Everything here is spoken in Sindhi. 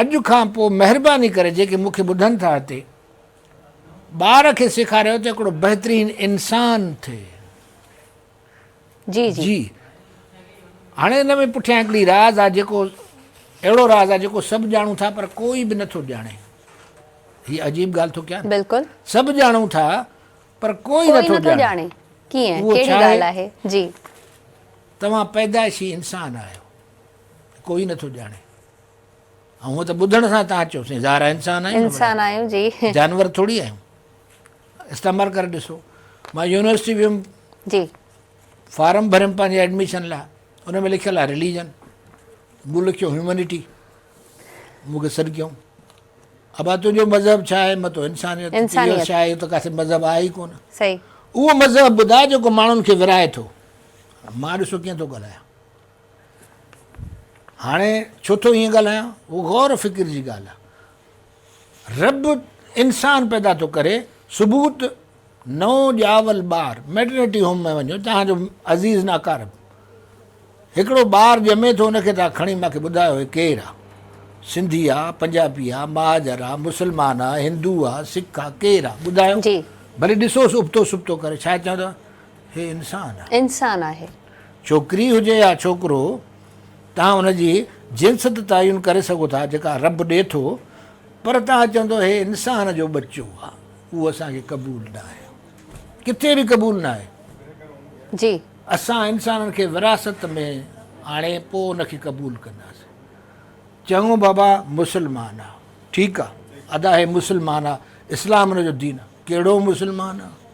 اڄ کان پوء مهرباني ڪري جيڪي مون کي ٻڌن ٿا هتي ٻار کي سيکاريو ته هڪڙو بهترين انسان ٿئي. جي جي. جي هاڻي ان ۾ پٺيان هڪڙي راز آ جيڪو اهڙو راز آ جيڪو سڀ ڄاڻون ٿا پر ڪوئي به نٿو ڄاڻي. هي عجيب ڳالهه ٿو ڪيان. بلڪل. سڀ ڄاڻون ٿا پر ڪوئي ڪوئي نٿو نٿو ڄاڻي. ڄاڻي. ڪيئن اهو ڪهڙي ڇا آهي؟ ڳالهه آهي؟ جي. توهان پيدائشي انسان آهيو. ڪوئي نٿو ڄاڻي. ۽ هونء ته ٻڌڻ سان توهان چئو سائين ظاهر آهي انسان آهيون نه انسان آهيون جي. جانور ٿوري آهيون. استعمال ڪري ڏسو. مان يونيورسٽي ويم. جي. فارم ڀريم پنهنجي ايڊميشن لاء ان ۾ لکيل آهي رليجن مون لکيو هيومنٽي مون کي سڏ ڪيائون ابا تنهنجو مذهب ڇا آهي متو انسانيت انسانيت ڇا آهي ته ڪاٿي مذهب آهي ئي ڪونه صحيح اهو مذهب ٻڌاء جيڪو ماڻهن کي ورهائي ٿو مان ڏسو ڪيئن ٿو ڳالهايان هاڻي ڇو ٿو ائين ڳالهايان اهو غور فڪر جي ڳالهه آهي رب انسان پيدا ٿو ڪري ثبوت نئون ڄاول ٻار ميٽرنٽي هوم ۾ وڃو توهان جو عزيز نه اقارب هڪڙو ٻار ڄمي ٿو ان کي توهان کڻي مونکي ٻڌايو هي ڪير آ سنڌي آ پنجابي آ مهاجر آ مسلمان آ هندو آ سک آ ڪير آ ٻڌايو جي ڀلي ڏسوس ابتو سبتو ڪري ڇا چوندو هي انسان آ انسان آهي ڇوڪري هجي يا ڇوڪرو توهان ان جي جنس ته تعين ڪري سگهو ٿا جيڪا رب ڏي ٿو پر توهان چوندو هي انسان جو ٻچو آ اهو اسان کي قبول نه آهي ڪٿي به قبول نه آهي. جي. اسان انسانن کي وراثت ۾ آڻي پوء ان کي قبول ڪنداسين. چڱو بابا مسلمان آ ٺيڪ آ ادا هي مسلمان آ اسلام ان جو دين آ ڪهڙو مسلمان آ.